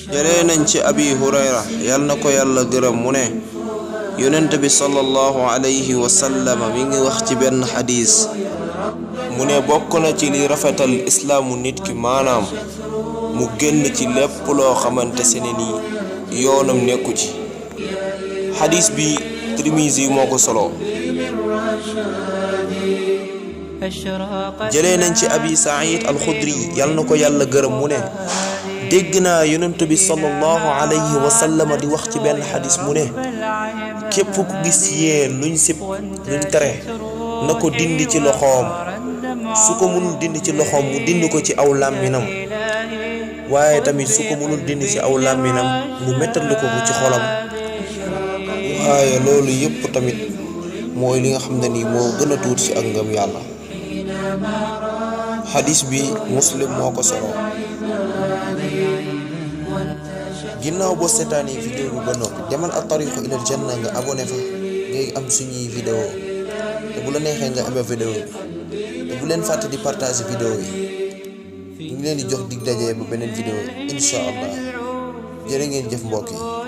jëlee nañ ci abi hurayra yal na ko yàlla gërëm mu ne yonent bi sallallahu alayhi wa sallam mi ngi wax ci benn xadiis mu ne bokk na ci li rafetal islaamu nit ki maanaam mu génn ci lépp loo xamante ne ni yoonam nekku ci. xadiis bi Tirmizi moo ko solo. jëlee nañ ci abi saïd al-xudri yal na ko yàlla gërëm mu ne dégg naa yonent bi sallallahu alayhi wa sallam di wax ci benn xadis mu ne képp ku gis yéen luñ sib luñ tere na ko dindi ci loxoom su ko mënul dindi ci loxoom mu dindi ko ci aw làmminam waaye tamit su ko mënul dindi ci aw làmminam mu mettali ko ci xolam. waaye loolu yëpp tamit mooy li nga xam ne nii moo gën a tuuti ci ak ngëm yàlla. xadis bi muslim moo ko solo. ginnaaw boo seetaanee vidéo bi ba noppi demal atarikhou ilal janna nga abonné fa ngay am suñuy vidéo te bu la neexee nga amee vidéo bi te bu leen fàtte di partager vidéo yi ñu ngi leen di jox dig daje ba beneen vidéo incha allah jërë ngeen jëf mbokk yi.